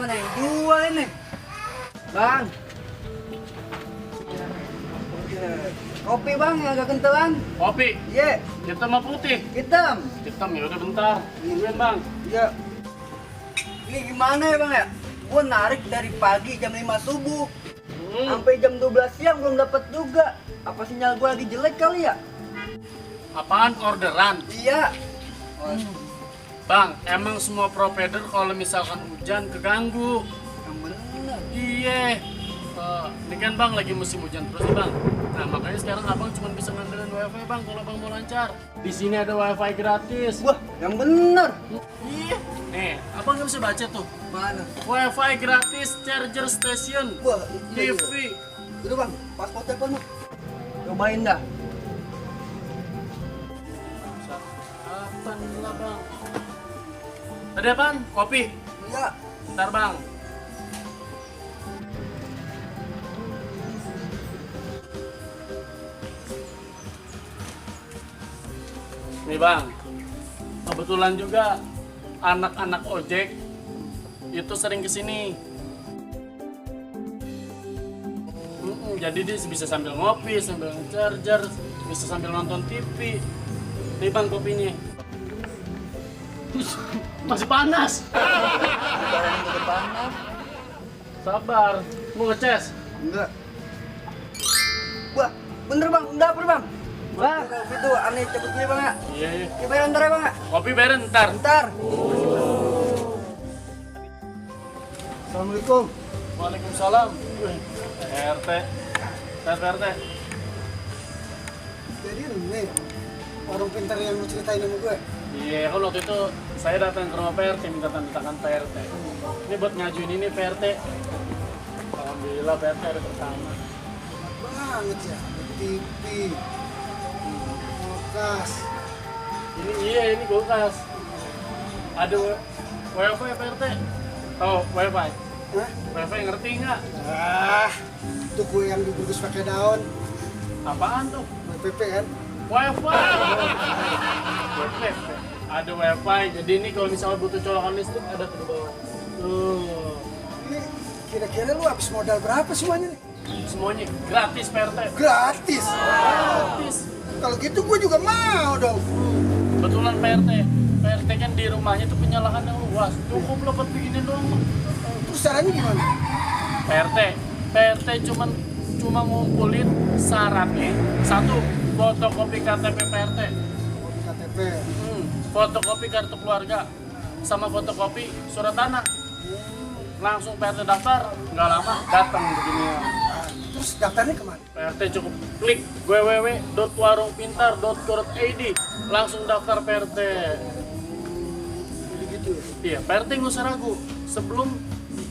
mana yang jual ini? Bang. Kopi bang yang agak kental bang. Kopi? Iya. Hitam sama putih? Hitam. Hitam ya udah bentar. Tungguin bang. Iya. Ini gimana ya bang ya? Gua narik dari pagi jam 5 subuh. Sampai jam 12 siang belum dapat juga. Apa sinyal gua lagi jelek kali ya? Apaan orderan? Iya. Bang, emang semua provider kalau misalkan hujan keganggu. Yang bener. Iya. Ini kan bang lagi musim hujan terus nih bang. Nah makanya sekarang abang cuma bisa ngandelin wifi bang kalau abang mau lancar. Di sini ada wifi gratis. Wah, yang bener. Iya. Nih, abang nggak bisa baca tuh. Mana? Wifi gratis, charger station, Wah, iya, TV. Udah bang, paspor telepon lu. Cobain dah. Apaan lah bang? Ada apaan? Kopi? Iya. Bentar bang. Nih bang, kebetulan juga anak-anak ojek itu sering kesini. Jadi dia bisa sambil ngopi, sambil charger, bisa sambil nonton TV. Nih bang kopinya. Masih panas. Barang ke depan. Sabar, mau ngeces? Enggak. Wah, bener bang, dapur bang. Bang, kopi tuh aneh cepet beli bang ya. Iya, iya. Kita bayar ntar ya bang ya. Kopi beren ntar. Ntar. Assalamualaikum. Waalaikumsalam. Wih, PRT. PRT. Jadi ini warung pintar yang lu ceritain sama gue. Iya, kan waktu itu saya datang ke rumah PRT minta tanda tangan PRT. Ini buat ngajuin ini PRT. Alhamdulillah PRT ada pertama. Banget ya, ada TV, kulkas. Ini kulkas. Ada wifi PRT. Oh, wifi. Hah? Wifi ngerti nggak? Itu gue yang dibungkus pakai daun. Apaan tuh? WPP kan? Wifi. Wifi. Ada wifi. Jadi ini kalau misalnya butuh colokan listrik ada tuh di bawah. Tuh. Ini kira-kira lu habis modal berapa semuanya nih? Semuanya gratis PRT. Gratis. Gratis. Kalau gitu gue juga mau dong. Kebetulan PRT. PRT kan di rumahnya tuh punya lahan yang luas. Cukup lo buat bikinin doang. Terus caranya gimana? PRT cuma ngumpulin syaratnya. Satu, fotokopi KTP PRT. KTP. Fotokopi kartu keluarga sama fotokopi surat tanah. Langsung PRT daftar, nggak lama datang begini. Terus daftarnya kemana? PRT cukup klik www.warungpintar.co.id, langsung daftar PRT. Jadi gitu. Iya, PRT nggak usah ragu. Sebelum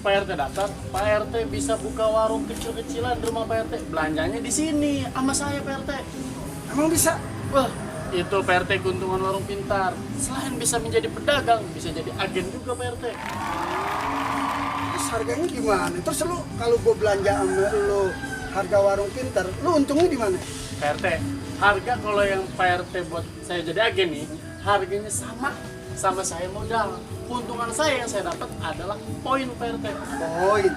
PRT daftar, PRT bisa buka warung kecil-kecilan di rumah PRT. Belanjanya di sini sama saya PRT. Emang bisa? Wah, itu PRT keuntungan warung pintar. Selain bisa menjadi pedagang, bisa jadi agen juga PRT. Terus harganya gimana? Terus lu kalau gue belanja sama lu harga warung pintar, lu untungnya di mana? PRT, harga kalau yang PRT buat saya jadi agen nih, harganya sama saya modal. Keuntungan saya yang saya dapat adalah poin PRT. Poin.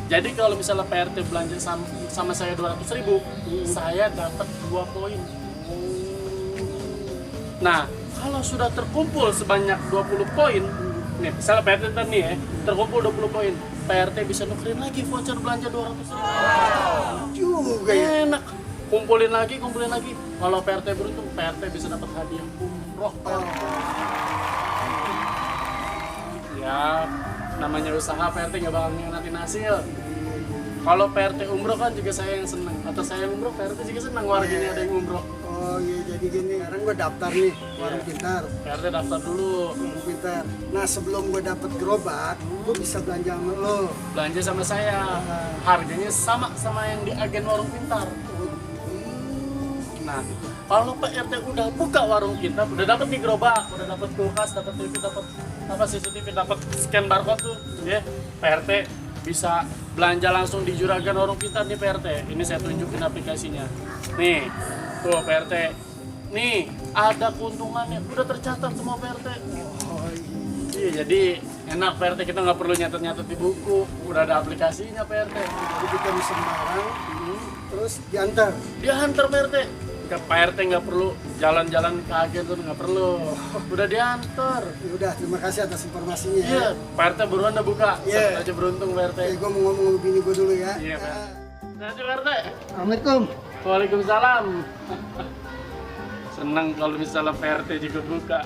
Jadi kalau misalnya PRT belanja sama saya 200.000, saya dapat 2 poin. Nah, kalau sudah terkumpul sebanyak 20 poin, nih misalnya PRT ntar nih ya, terkumpul 20 poin, PRT bisa nukerin lagi voucher belanja 200.000. Juga ya. Enak. Kumpulin lagi. Kalau PRT beruntung, PRT bisa dapat hadiah umroh. Ya, namanya usaha PRT nggak bakal ngianatin hasil. Kalau PRT umroh kan juga saya yang senang. Atau saya yang umroh, PRT juga senang warganya ada yang umroh. Oh iya, jadi gini, sekarang gue daftar nih warung pintar. PRT daftar dulu. Warung pintar. Nah sebelum gue dapet gerobak, gue bisa belanja sama lo. Belanja sama saya. Harganya sama yang di agen warung pintar. Nah, kalau PRT udah buka warung kita, udah dapat nih gerobak, udah dapat kulkas, dapat TV, dapat CCTV, dapat scan barcode tuh, ya. PRT bisa belanja langsung di juragan warung pintar nih PRT. Ini saya tunjukin aplikasinya. Nih, tuh PRT. Nih, ada keuntungannya, udah tercatat semua PRT. Oh Iya, jadi Enak Pak RT, kita nggak perlu nyatet-nyatet di buku, udah ada aplikasinya Pak RT. Jadi kita bisa barang, terus diantar. Dia hantar Pak RT. Pak RT nggak perlu jalan-jalan ke agen tuh, nggak perlu. Udah diantar. Ya udah, terima kasih atas informasinya. Iya, Pak RT buruan dah buka. Iya. Siapa aja beruntung Pak RT. Oke, gue mau ngomong sama bini gue dulu ya. Iya Pak. Nanti Pak RT. Assalamualaikum. Waalaikumsalam. Senang kalau misalnya Pak RT juga buka.